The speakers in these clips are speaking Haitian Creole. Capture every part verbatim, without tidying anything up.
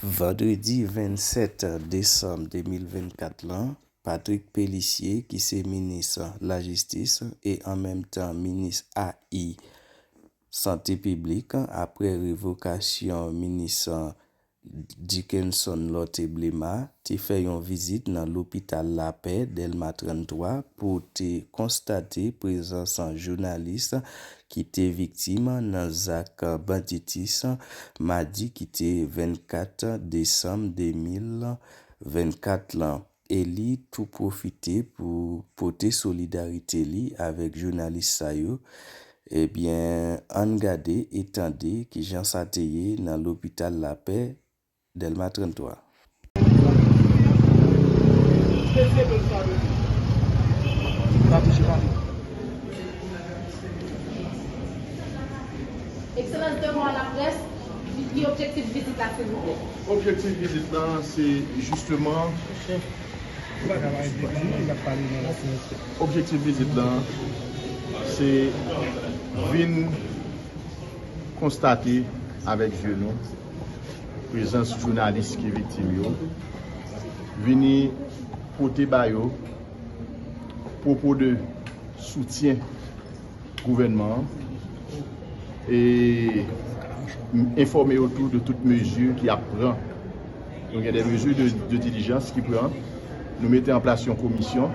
Vandredi vennsèt desanm de mil vennkat lan, Patrick Pélissier, ki se minis lajistis e an menm tan minis A I Sante Piblik, apre revokasyon minis Dickenson Lorthe Blema, te fè yon vizit nan lopital Lapè, Dèlma tranntwa, pou te konstate prezans jounalis ki te viktim nan zak banditis madi ki te vennkat desanm de mil vennkat lan. E li tou pwofite pou pote solidarite li avèk jounalis sa yo. Ebyen, ann gade e tande kijan sa te ye nan lopital Lapè, Dèlma tranntwa. Ekselans, devan laprès, ki objektif vizit la, silvouplè? Objektif vizit la, se jisteman, objektif vizit la, se vin konstate avèk je nou prezans jounalis ki viktim yo, vini pote ba yo pwopo de soutyen gouvènman an e m enfòme yo tou de tout mezi ki ap pran. Nou gen de mezi de, de dilijans ki pran. Nou mete an plas yon komisyon.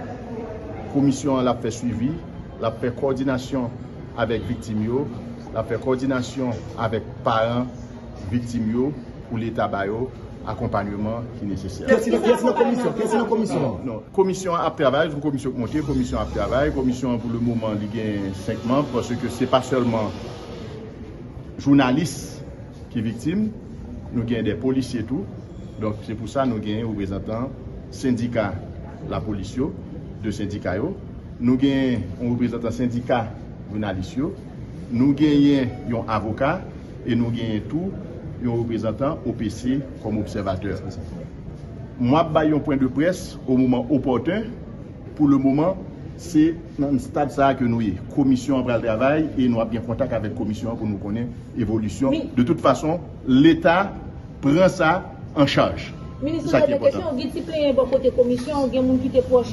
Komisyon an l ap fè swivi, l ap fè kòdinasyon avèk viktim yo, l ap fè kòdinasyon avèk paran viktim yo pou Leta ba yo akonpayman ki nesesè. Kiyès ki nan, kiyès ki nan komisyon? Kiyès ki nan komisyon an? Non, non. Komisyon an ap travay, se yon komisyon k monte, komisyon an ap travay. Komisyon an, pou le moman, li gen senk manm, paske se pa sèlman jounalis ki viktim, nou gen de polisye tou. Donk, se pou sa nou gen reprezantan sendika lapolis yo, de sendika yo. Nou gen yon reprezantan sendika jounalis yo. Nou genyen yon avoka e nou genyen tou yon reprezantan O P C kòm obsèvatè. M ap bay yon pwen de près o moman opòten. Pou le moman, se nan stad sa a ke nou ye. Komisyon an pral travay e nou ap gen kontak avèk komisyon an pou nou konnen evolisyon. De tout fason, Leta pran sa an chaj. Minis, nou sa ki enpòtan. Kesyon, gen ti plenyen bò kote komisyon, gen moun ki te pwòch,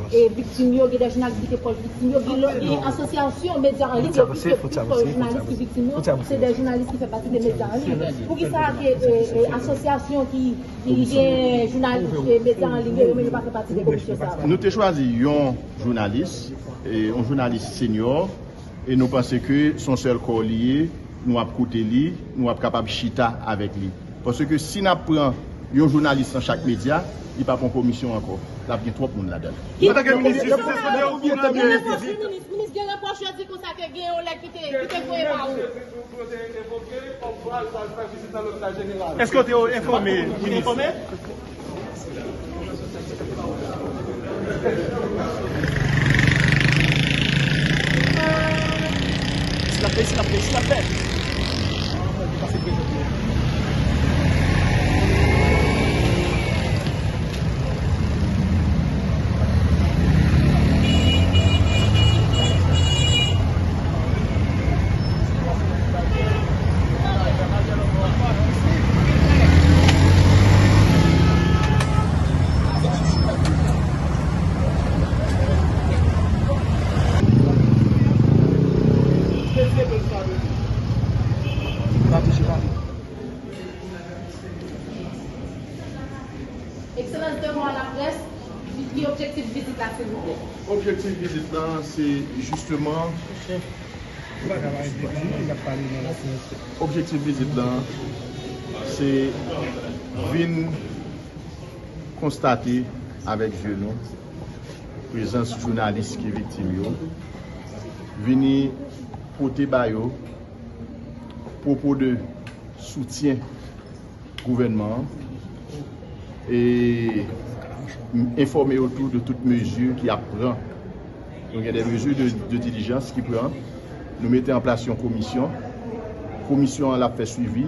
e, viktim yo, gen de jounalis ki te pwòch viktim yo, gen lòt, gen asosyasyon medya an liy yo ki te pwòch jounalis ki viktim yo, se de jounalis ki fè pati de medya an liy. Poukisa ke, e, e, asosyasyon ki, ki gen jounalis, e, medya an liy yo, yo menm yo pa fè pati de komisyon sa a? Nou te chwazi yon jounalis, e, yon jounalis senyò, e nou panse ke se yon sèl kò li ye, nou ap koute li, nou ap kapab chita avèk li. Paske si n ap pran yon jounalis nan chak medya, li p ap yon komisyon ankò. L ap gen twòp moun ladan l. Antanke minis jistis, èske w te okonprann ke... Minis, minis, gen repwòch yo di konsa ke gen yon lèt ki te, ki te voye ba ou. Èske w te enfòme, minis? Isi l ap fè, isi l ap fè, isi l ap fè. Ekselans, devan laprès, ki objektif vizit la, silvouplè? Objektif vizit la, se jisteman, objektif vizit la, se vin konstate avèk je nou prezans jounalis ki viktim yo, vini pote ba yo pwopo de soutyen gouvènman an e m enfòme yo tou de tout mezi ki ap pran. Nou gen de mezi de, de dilijans ki pran. Nou mete an plas yon komisyon. Komisyon an l ap fè swivi,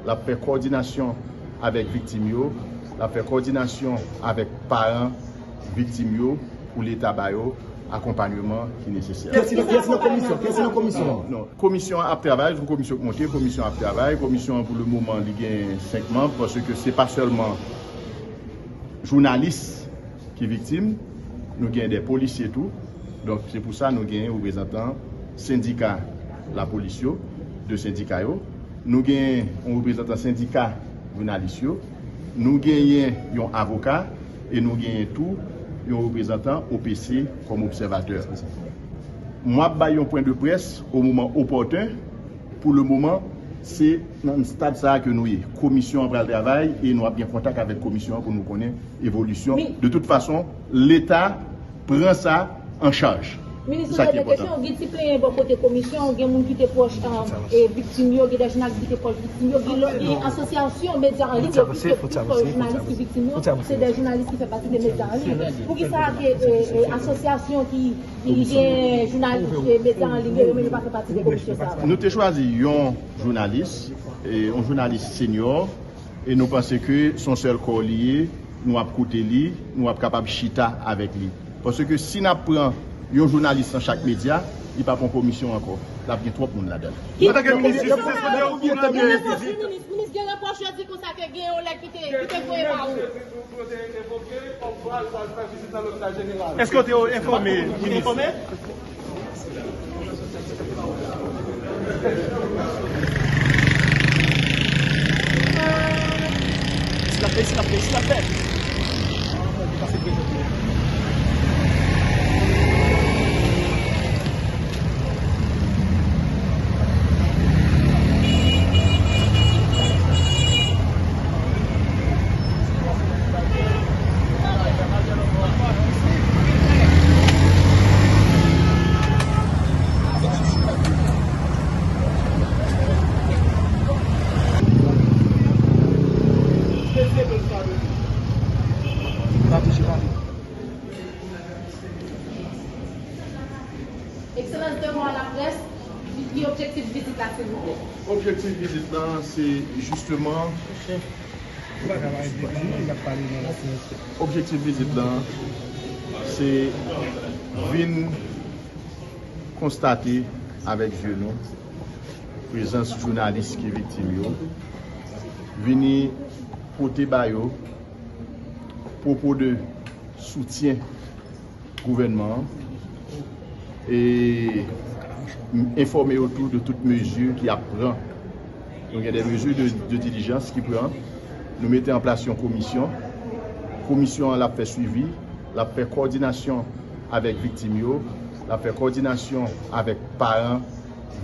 l ap fè kòdinasyon avèk viktim yo, l ap fè kòdinasyon avèk paran viktim yo pou Leta ba yo akonpayman ki nesesè. Kiyès ki nan, kiyès ki nan komisyon? Kiyès ki nan komisyon an? Non, non. Komisyon an ap travay, yon komisyon k monte, komisyon an ap travay. Komisyon an, pou le moman, li gen senk manm, paske se pa sèlman jounalis ki viktim, nou gen de polisye tou. Donk, se pou sa nou gen reprezantan sendika lapolis yo, de sendika yo. Nou gen yon reprezantan sendika jounalis yo. Nou genyen yon avoka e nou genyen tou yon reprezantan O P C kòm obsèvatè. M ap bay yon pwen de près o moman opòten. Pou le moman, se nan stad sa a ke nou ye. Komisyon an pral travay e nou ap gen kontak avèk komisyon an pou nou konnen evolisyon. De tout fason, Leta pran sa an chaj. Minis, nou gen de kesyon. Gen ti plenyen bò kote komisyon, gen moun ki te pwòch, e, viktim yo, gen de jounalis ki te pwòch viktim yo, gen lòt, gen asosyasyon medya an liy yo ki te pwòch jounalis ki viktim yo, se de jounalis ki fè pati de medya an liy. Poukisa ke, e, e, asosyasyon ki, ki gen jounalis, e, medya an liy yo, yo menm yo pa fè pati de komisyon sa a? Nou te chwazi yon jounalis, e, yon jounalis senyò, e nou panse ke se yon sèl kò li ye, nou ap koute li, nou ap kapab chita avèk li. Paske si n ap pran yon jounalis nan chak medya, li p ap yon komisyon ankò. L ap gen twòp moun ladan l. Antanke minis, minis, minis, gen repwòch yo di konsa ke gen yon lèt ki te, ki te voye ba ou. Èske w te enfòme, minis? Isi l ap fè, isi l ap fè, isi l ap fè. Ekselans, de mo a laprès, ki, ki objektif vizit la, silvouplè? Objektif vizit la, se jisteman, objektif vizit la, se vin konstate avèk je nou prezans jounalis ki viktim yo, vini pote ba yo pwopo de soutyen gouvènman an e enfòme yo tou de tout mezi ki ap pran. Nou gen de mezi de, de dilijans ki pran. Nou mete an plas yon komisyon. Komisyon an l ap fè swivi, l ap fè kòdinasyon avèk viktim yo, l ap fè kòdinasyon avèk paran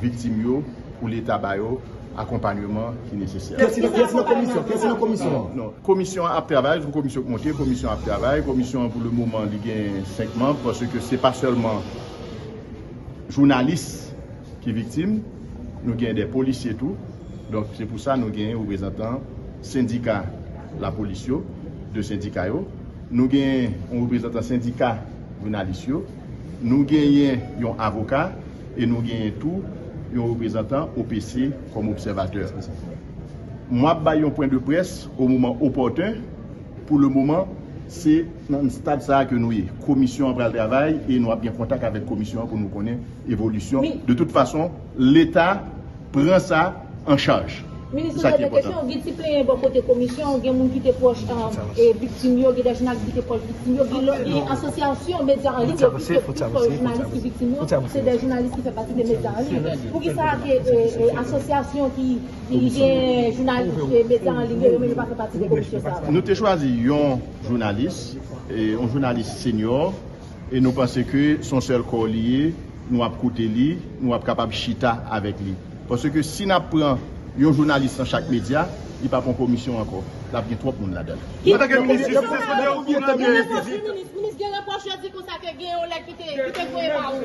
viktim yo pou Leta ba yo akonpayman ki nesesè. Kiyès ki nan, kiyès ki nan komisyon? Kiyès ki nan komisyon an? Non, non. Komisyon an ap travay, yon komisyon k monte, komisyon an ap travay. Komisyon an, pou le moman, li gen senk manm, paske se pa sèlman jounalis ki viktim, nou gen de polisye tou. Donk, se pou sa nou gen reprezantan sendika lapolis yo, de sendika yo. Nou gen yon reprezantan sendika jounalis yo. Nou genyen yon avoka e nou genyen tou yon reprezantan O P C kòm obsèvatè. M ap bay yon pwen de près o moman opòten. Pou le moman, se nan stad sa a ke nou ye. Komisyon an pral travay e nou ap gen kontak avèk komisyon an pou nou konnen evolisyon. De tout fason, Leta pran sa an chaj. Minis, nou gen de kesyon. Gen ti plenyen bò kote komisyon, gen moun ki te pwòch, e, viktim yo, gen de jounalis ki te pwòch viktim yo, gen lòt, gen asosyasyon medya an liy yo ki te pwòch jounalis ki viktim yo, se de jounalis ki fè pati de medya an liy. Poukisa ke, e, e, asosyasyon ki, ki gen jounalis, e, medya an liy yo, yo menm yo pa fè pati de komisyon sa a? Nou te chwazi yon jounalis, e, yon jounalis senyò, e nou panse ke se yon sèl kò li ye, nou ap koute li, nou ap kapab chita avèk li. Paske si n ap pran yon jounalis nan chak medya, li p ap yon komisyon ankò. L ap gen twòp moun ladan l. Antanke minis jistis, èske w te okoran de vizit? Minis, minis, gen repwòch yo di konsa ke gen yon lèt ki te, ki te voye ba ou.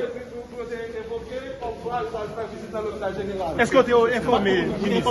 Èske w te enfòme, minis?